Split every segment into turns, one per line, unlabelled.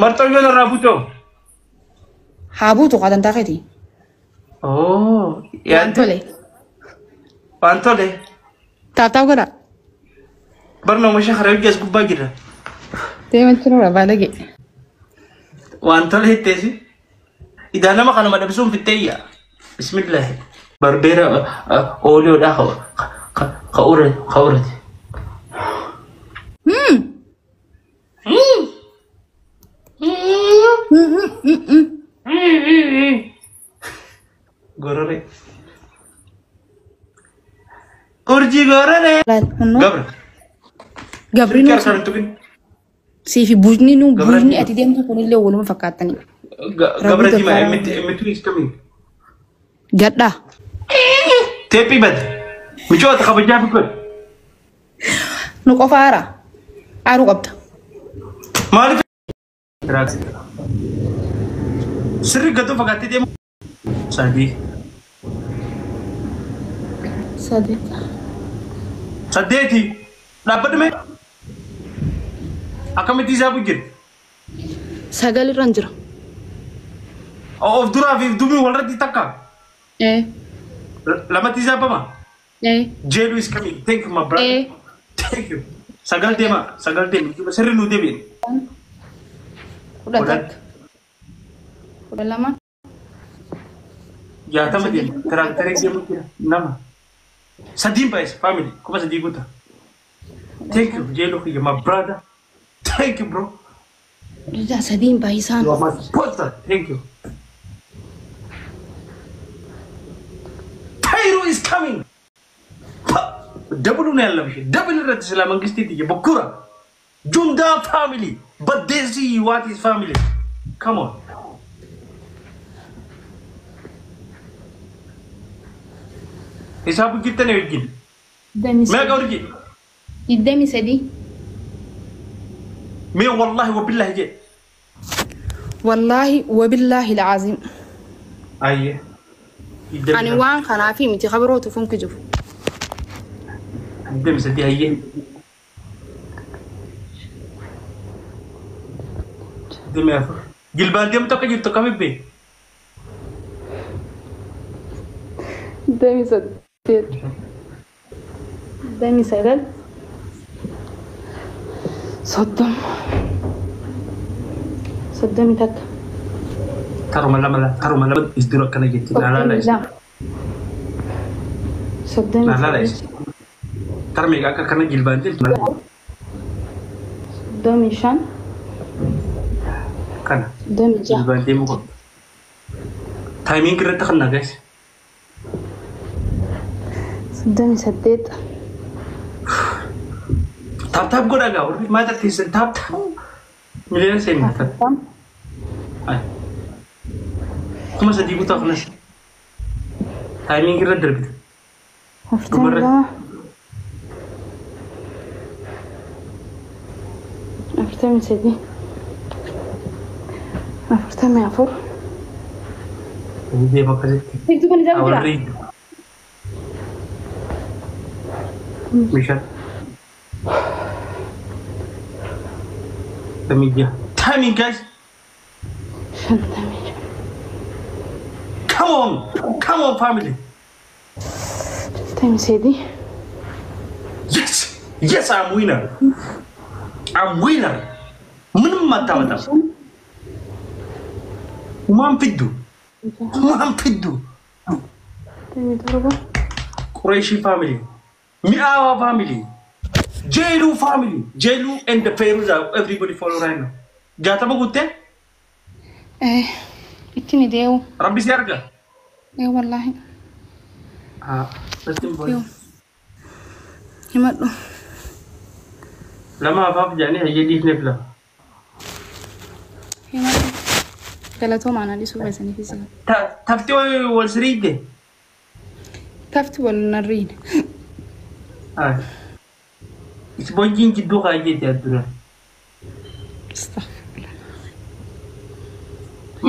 Marxoo yoo narraa butoo.
Haa buutu qaadantaa keeti.
Oo.
Waan tole.
Waan tole.
Tap tap godha.
Barnooma shakara hojii as gubbaa jira.
Deema jiruudha baalagee.
Waan tole hitteesi. Idaa nama kanuma dhabsuun fitteeyya. Bismillaahi. Barbeera ooliyoodhaa ka urate. Gorore. Urjii gorore. Gabra.
Gabri
Silkii harkaan hin tuqin.
Siifi buujni nu
Gabra
buujni
diima.
Ati deemtu kunillee waluma fakkaatanii.
Gabra diima M2 is coming.
Gadhaa.
Teephii bade. Michoota kabajaa fi godhe.
Nu qofa aara. Aaruu qabda.
Maaliif? Sirri gatoo fagaattee deemu. Sadii.
Sadii.
Saddeeti. Dhaabbadhu mee. Akkamitti isaa jira?
Sagal irraan jira.
Of duraa fi duubni walirratti takka.
Ee.
Lamatti isaa bama.
Ee.
Jeelu is coming. Thank you, my brother.
Ee.
Thank you. Sagal deema. Sagal deema. Sirri nuu deebi'e.
11. 12.
60 deema. Tiraaktarii deemu jira. Nama. Sadiin baay'isa family. 3000 guuta. Thank you, Jeelu kiyya, my brother. Thank you, bro.
Ija sadiin baay'isaan.
You are my sponsor. Thank you. Cairo is coming. Double ነው ያለብሽ። Double irratti sila mangistiiti bokkura. Junda family. But they see what is family. Come on. Hisaabu jirtanii wajjin. Meeqa urji?
23.
Mee wallahi wa billahi jedhe.
Wallaahi wabillaahi alcaziim.
Ayyee.
Ani waan kanaafi miti kabirootu funki jiru.
23 hayyee. 24. Jilbaan deemtu akka jirtu akkamitti beektu?
28. 29. 30. 31.
Taruma lama la taruma lama is dura akkana jetti. Laalaa is.
32. Soddomii
Laalaa is.
sadii.
Tara meeqa akka akkana jilbaan deemtu?
35.
Kana.
36.
Jilbaan deemuu qabda. Timing irratti kan nagays.
38.
Tap tap godhaa gaa warri maal tatteessan tap tap. Miliyoona seenaa.
40.
3000 guutaa kanas. Timing irra darbite.
42. 43. 44.
Deema akkasitti.
Fiigtuu kun isaa jira.
Warri bishaan. 56. Timing, guys.
56.
Come on. Come on, family.
53.
Yes. Yes, I'm winner. I'm winner. ምንም አታመጣም። ማን fiddu? Maal fiddu?
57.
Qureshi family. Mi'aawa family. Jelu family. Jelu and the Feruza. Everybody follow right now. 60 guuttee?
Eh, ittiin idee'u.
Rabbi si arga.
Eh, wallaahi.
Ah, natti hin boone.
Himadhu.
Lama afaaf jedhanii hayyee dhiifneef lama.
Himadhu. Galatoomaa na dhiisuu keessaniifis.
Tafti wal siriidde.
Tafti wal narriin.
Isboonjiin jidduu kaayyeeti addunyaa.
Astaghfirullah.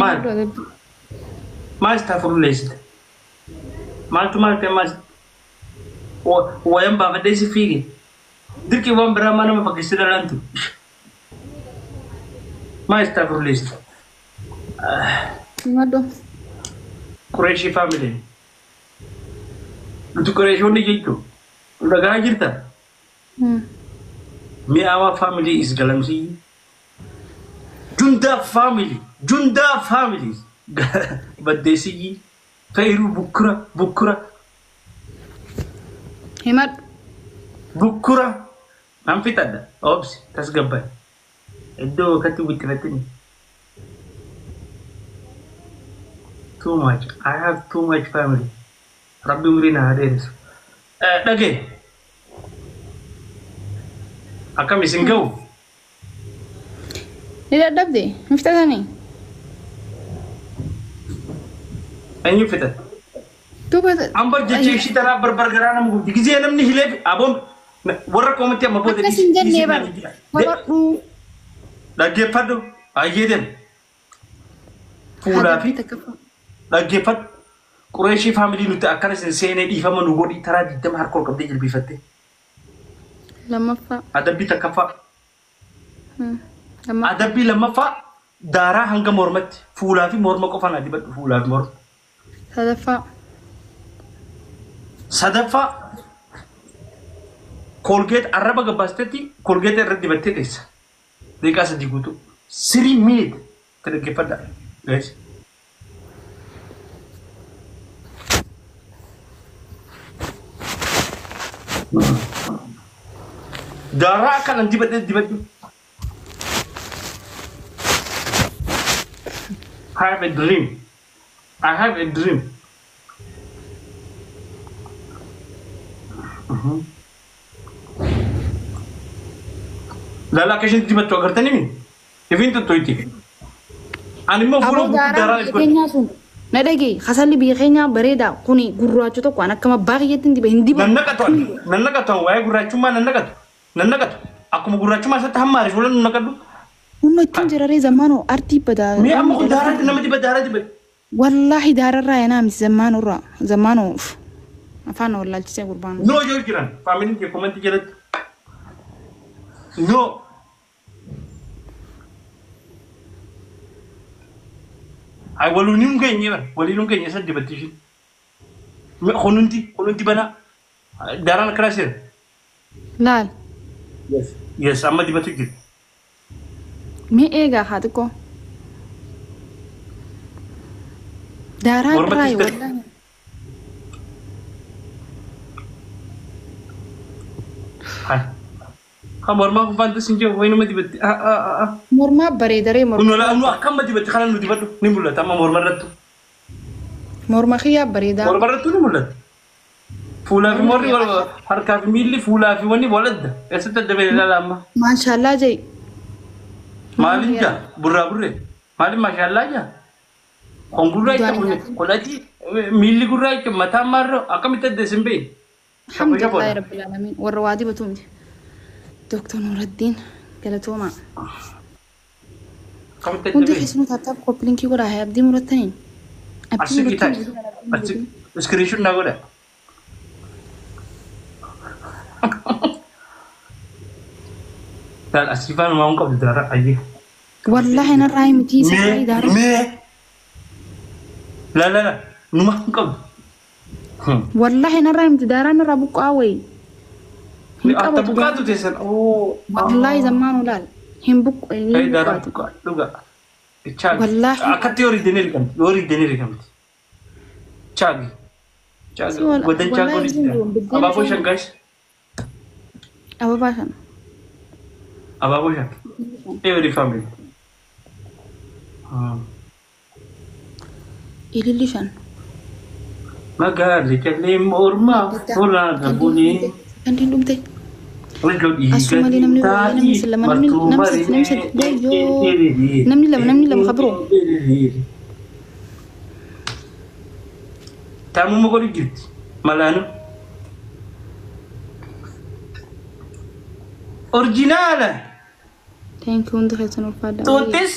Maal?
Himadhu adabbii.
Maal istaafurulleessite? Maaltu maal ta'e maal? Wayan baafadhee si fiige. Dirqii waan biraa maa nama fakkeessee dhalantu. Maa istaafurleessi?
Himadhu.
Qureeshii family. Nuti Qureeshonni jechuun nu dhagaa jirta. Mi'aawaa family is galamsii. Jundaa family. Jundaa family. Baddeessiyyi. Feeruu bukkura bukkura
Himadhu.
Bukkura. Nan fixadha. Obsi tasgabba'i. Iddoo akkatti wixxifattini. Too much. I have too much family. Rabbi umrii na haa dheeressu. Dhagee. Akkam isin ga'u?
Ni dadhabde? Hin fixatanii?
Eenyu fixate?
Duuba.
Ambar jecha ishii taraa barbar garaa nama gubdi. Gizee namni hileef aboon warra koomatti amma booda
Akkas hin jennee bar. Hubadhu.
Dhaggeeffadhu. Baay'ee deemu. Fuulaa fi dhaggeeffadhu. Qureeshii family nuti akkana isin seenee dhiifama nu godhi taraa 20 harka ol qabdee jilbiifatte.
Lammaffaa.
Adabbii takkaffaa.
Lammaffaa.
Adabbii lammaffaa daaraa hanga mormatti fuulaa fi morma qofaan adibadhu fuulaa fi morma.
Sadaffaa.
Sadaffaa Colgate arraba gabbaastetti Colgate irra dibattee teessa. Daqiiqaa 3 guutuu. 3 minute dhaggeeffadha. Guys. Daaraa akkanan dibadhee dibadhu. I have a dream. I have a dream. Lala akka isheen dibattu agartanii mi? Ifiin tuttuyti. Ani immoo fuula
Aboo
guutuu
daaraan
daaraa
biyya keenyaa sun na dhagee hasalli biyya keenyaa bareedaa kuni gurraacha tokko an akkama baay'eetti hin diba hin diba.
Nan naqatu ani. Nan naqatu ani waa'ee gurraachummaa nan naqatu. Nan naqatu. Akkuma gurraachummaa isatti hamma aari fuula nu naqadhu.
Humna ittiin jiraree zammaanoo artii badaa.
Mee amma kun daaraatti nama diba daaraa diba.
Wallaahi daararraa yanaa miti zammaanurraa zammaanoo afaan na wallaalchisee gurbaan.
No yoo jiran familyn kee commentii jalatti. No. Ay waliin hin geenye bara waliin hin geenye isa dibatti ishiin. Kunuunti kunuunti banaa daaraan akkanaa seera.
Laal.
Yes, amma dibatu jiru.
Mee eegaa haa xiqqoo. Daaraa
Mormatti
irraa
si
wallaahi.
Hai. Ha mormaa kun faanta sin jiru wayinuma dibatti. Ah ah ah.
Mormaa bareedaree morma.
Kun nu akkama dibatti kana nu dibadhu ni mul'ata amma morma irrattu.
Morma kiyyaa bareedaa.
Morma irrattu ni mul'ata. Fuulaa fi morri harkaa fi miilli fuulaa fi wanni wal adda. Eessatti adda ba'e ilaala amma.
Maashaallaa jee.
Maaliin jaa burraa burree maaliin maashaallaa jaa. Kun gurraacha kun godhati miilli gurraacha mataan maarroo akkamitti adda isin ba'e.
Alhamdulillahi rabbil alamin warra waa dibatu miti. Dooktar Nuuraddiin galatoomaa.
Akkamitti adda
Hundi
ba'e.
keessanuu tap tap copy linkii godhaa haa abdii murattaniin. Abdii
Asii
murattaniin.
taa'e. Asii screenshot naa godha. Laal asii faana waan qabdu daara ayyee.
Wallaahi narraa miti isa
Mee
daaraa.
mee. La la la numa hin qabdu.
Wallaahi narraa miti daaraa narraa buqqaa wayi. Hin
Atta
qabatu.
buqqaatu teessan. Oo.
Wallaahi zammaanuu laal. Hin buqqu hin
Ay daaraa
buqqaatu.
buqqaa dhuga. Chaagi.
Wallaahi.
Akkatti yoo riidanii rigamti. Yoo riidanii rigamti. Chaagi. Chaagi.
Si wal-
Godan
wallaahi
chaagoo
isin jiru, biddeen
Abaaboo
ishee-
shan guys.
Ababaa sana.
Abaaboo shan. Every family.
Ililli shan.
Magaalli callee mormaa tolaan rabbuunii.
Kanneen dhumte. Asuma malee namni namni lama namni namni sadi namni sadi wayyoo namni lama namni lama kabiroo.
Taamuma godhu jirti. Malaanu. Original.
Thank you hundi keessan ulfaadha.
Tuuttis.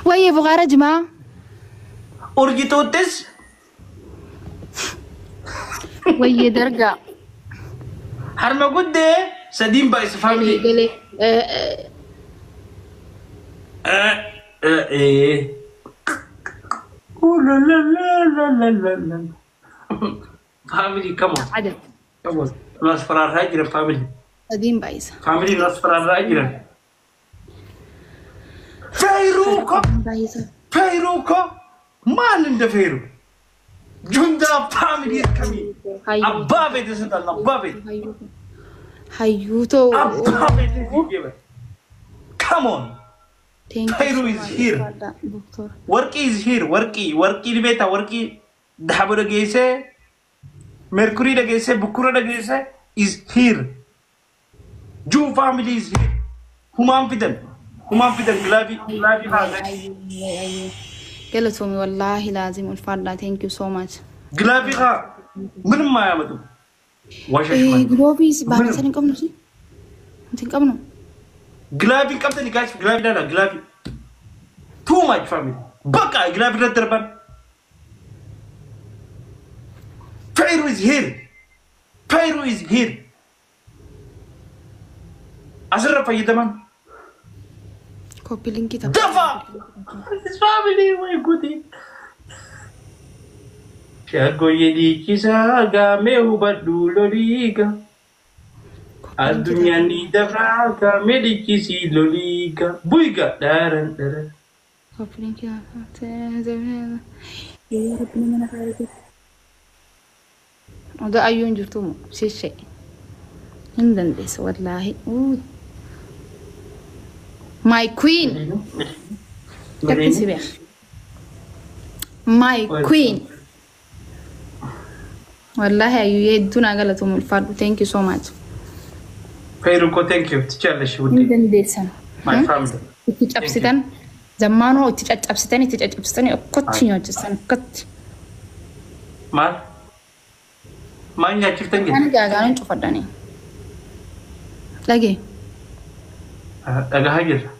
Wayyee buqaara jimaa.
Urji tuuttis.
Wayyee dargaa.
Harma guddee sadiin baay'isa family.
Galee.
Eh. Oh la la la la la la la. Family, come on.
Adab.
Come on. Nu as faraarraa jiran family.
Sadiin baay'isa.
Family nu as faraarraa jiran. Feeruu ko.
Baay'isa.
Feeruu ko. Maal inda feeru? Jundaa family akkamii? Abbaa beete sodaanna abbaa beete.
Hayyuu ta'u.
Abbaa beete si geeba. Come on.
Thank you
Kairu
so
is
much,
here.
Doctor.
Warqii is here. Warqii. Warqii ni beektaa? Warqii dahaba dhageessee, Mercury dhageessee, Bukkura dhageessee is here. Juu family is here. Humaan fidan. Humaan fidan glove glove haala.
Galatoomi wallaahi laazim ulfaadha. Thank you so much.
Glove haa. ምንም አያመጡም። ዋሻሽ
Gloveis baansan hin qabnu si? Nuti hin qabnu.
Glove qabdani guys, glove dala glove. Too much family. በቃ glove irratti darban. Fairu is here. Fairu is here. Asirra fayyadaman.
Copy linkii tapha.
Dafa! This family way goodie. Shaggooyyee dhiichisaa gaamee hubadhu loliiga. Addunyaan ni dabraa gaamee dhiichisii loliiga. Buiga dharan dharan.
Copy linkii Yaa Rabbi nama na fayyadu. Odaa ayyuun jirtu moo shishee. Hin dandeessa wallaahi. My queen. Akkasi beeka. My queen. Wallaahi ayyuu hedduu naa galatoom ulfaadhu. Thank you so much.
Fairu ko thank you. ትችያለሽ ውዴ.
Hin dandeessan.
My family.
Itti cabsitan. Zammaanoo itti caccabsitan itti caccabsitan okkoti nyaachistan okkoti.
Maal? Maal nyaachiftan
Ani
jette?
gaagaanan cufadhani. Dhagee.
Dhagahaa jirra.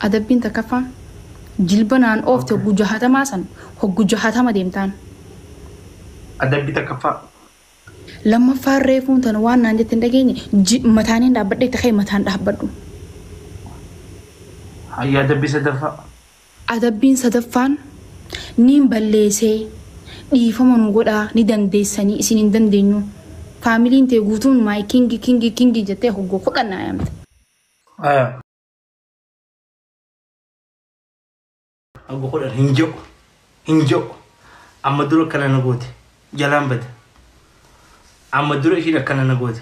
Adabbiin takkaffaa jilba naan oofte hoggu jahatamaa san hoggu jahatama deemtaan.
Adabbii takkaffaa.
Lammaffaan reefuun tana waan naan jette hin dhageenye mataaniin dhaabbadhe itti ka'e mataan dhaabbadhu.
Hayya adabbii sadaffaa.
Adabbiin sadaffaan niin balleessee dhiifama nu godhaa ni dandeessanii isin hin dandeenyu. Familyn tee guutuun my king king king jettee hoggoo 10 naa yaamte.
Hoggoo 10 hin jiru. Hin jiru. Amma dura akkana na goote. Jalaan bada. Amma dura ishiin akkana na goote.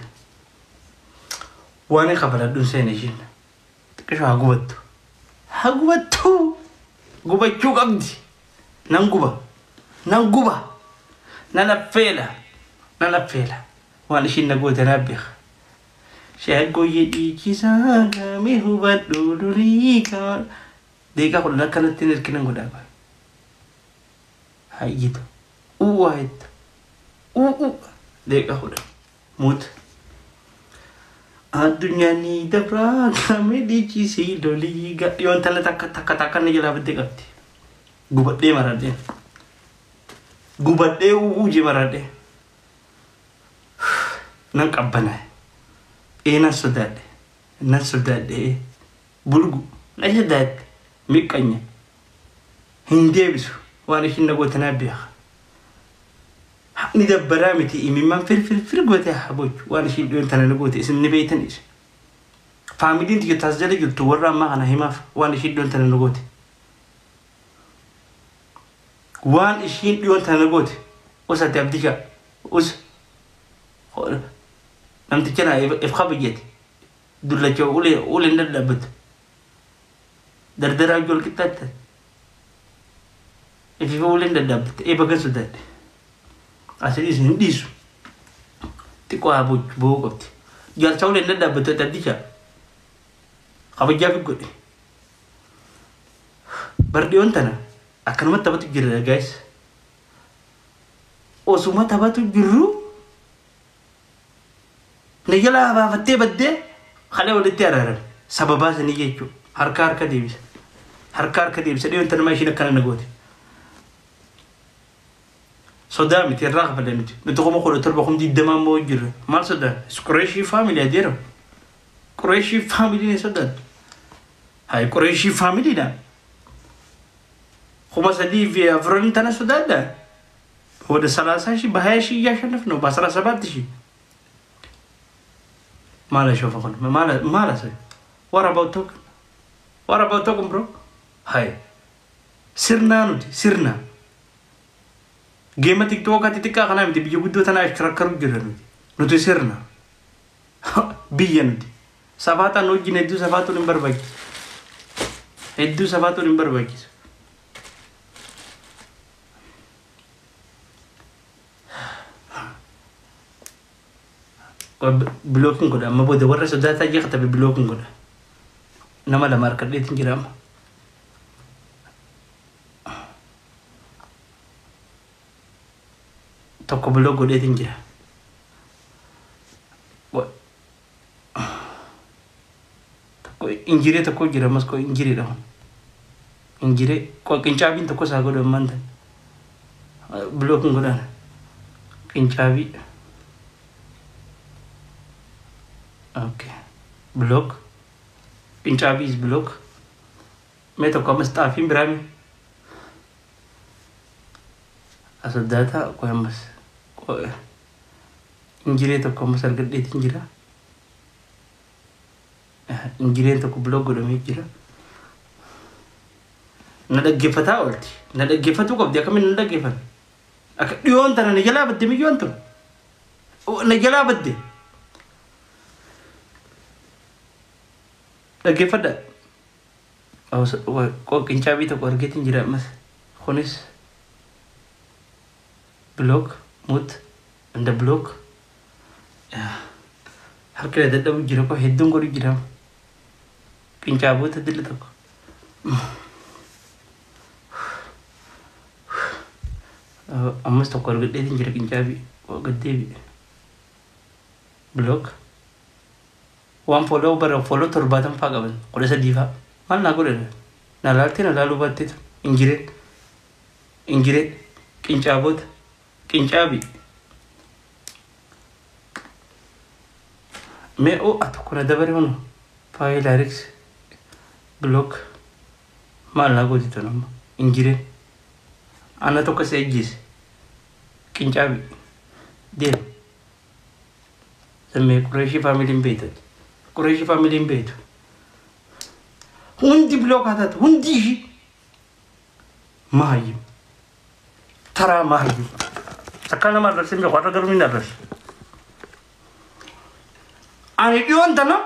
Waan hin kafaladhuun seene ishiin. Xiqqishoo haa gubattu. Haa gubattu. Gubachuu qabdi. Nan guba. Nan guba. Nan affeela. Nan affeela. Waan ishiin na goote na beeka. Shaggooyyee dhiichisaa gaamee hubadhu durii kaa. Deeqaa 10 akkanatti hin hirkinan godhaa. Hayyitu. Uwwaa jettu. U'u. Deeqaa 10. Muut. Addunyaan ni dabraa gaamee dhiichisii lolii Dhiyoon tala takka takka takka na jalaa baddee qabdi. Gubadhee maradhee. Gubadhee u'uu jee maradhee. Nan qabbanaa'e. Ee nan sodaadhe. Nan sodaadhe. Bulgu. Na sodaadhe. Miqqanya. Hin deebisu. Waan ishiin na goote naa beeka. Ni dabbaraa miti imimmaan fir fir fir gootee haa bochu. Waan ishiin dhiyoon tana na goote isin ni beeytan isa. Familyn tiyya taas jala jirtu warra ammaa kana himaaf waan ishiin dhiyoon tana na goote. Waan ishiin dhiyoon tana na goote. Usati abdisha. Us. Namticha na if kabajete. Dullacha ulee ulee hin dadhabbatu. Dardaraa ijool qixxaatte. Ififa ulee hin dadhabbatu. Eeba gan sodaadhe. Asinis hin dhiisu. Xiqqoo haa bochu boo'uu qabdi. Jaarsa ulee hin dadhaabbatu abdisha. Kabajaa fi godhe. Bar dhiyoon tana akkanumatti taphatu jirra guys. Osuma taphatu jirru na jalaa baafattee baddee kalee walitti araaran. Sababaa sanii jechuudha. Harka harka deebisa. Harka harka deebisa. Dhiyoon tana maa ishiin akkana na goote. Sodaa miti irraa kafalee miti. Nuti 17,000 20,000 immoo jirra. Maal sodaan? Qureeshii family adeera. Qureeshii family ni sodaattu. Hay Qureeshii faamiliidha. 3,004 tana sodaadha. ወደ 30 ሺህ በ20 ሺህ እያሸነፍ ነው። በ17 ሺህ ማለት ሾፈኩን ማለት what about token? What about token, bro? Hay sirnaa nuti sirna geema TikTokaa xixiqqaa kanaa miti, biyya guddoo tanaa ashkarakkaru jira. Nuti sirna biyya nuti safaaxaan wajjin hedduu safaatuun hin barbaachisu, hedduu safaatuun hin barbaachisu. Blockiin godha amma booda warra sodaataa jee katabe blockiin godha. Nama lama harkadheetiin jira amma. Tokko block godheetiin jira. Tokko injiree tokko jira ammas koo injireedha kun. Injiree qincaabiin tokko isaa godhu ammaan tan. Blockiin godhaan. Qincaabii. Okay. Block. Qincaabii is block. Mee tokko ammas xaafiin biraami. Asoddaata qoy ammas. Injiree tokko ammas argadheetiin jira. Injireen tokko block godhamee jira. Na dhaggeeffataa oolti. Na dhaggeeffatuu qabdi, akkamiin na dhaggeeffan? Akka dhiyoon tana na jalaa badde, miyyoon tun. Na jalaa badde. Dhaggeeffadha. Qincaabii tokko argeetiin jira ammas. Kunis block, mute, and block. Harka dadhabu jira koo hedduun godhu jira. Qincaaboota dilla tokko. Ammas tokko argadheetiin jira qincaabii. Gaddeebi. Block. Waan follow bara follow 70 faa qaban, 13 faa. Maal naa godhan? Na laaltee na laaluu baatteetu. Injireen. Injireen. Qincaaboota. Qincaabii. Mee oo tokko na dabare hunu. Faayil Ariks. Block. Maal naa gooti tun amma? Injireen. Ana tokko si ajjeese. Qincaabii. Deem. Sammee Qureeshii faamiliin beektu. Qureeshii faamiliin beektu. Hundi block haa taatu, hundi ishii. Maayyim. Taraa maayyim. Takka nama arrabsee hin beeku, har'a garuu ni arrabse. Ani dhiyoon tana.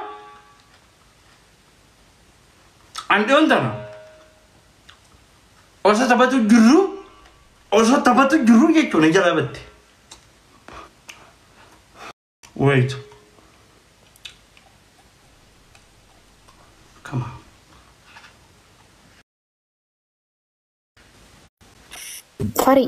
Ani dhiyoon tana. Osoo taphatu jirru, osoo taphatu jirru jechuun jalaa batte. Wait. Come on.
Fari.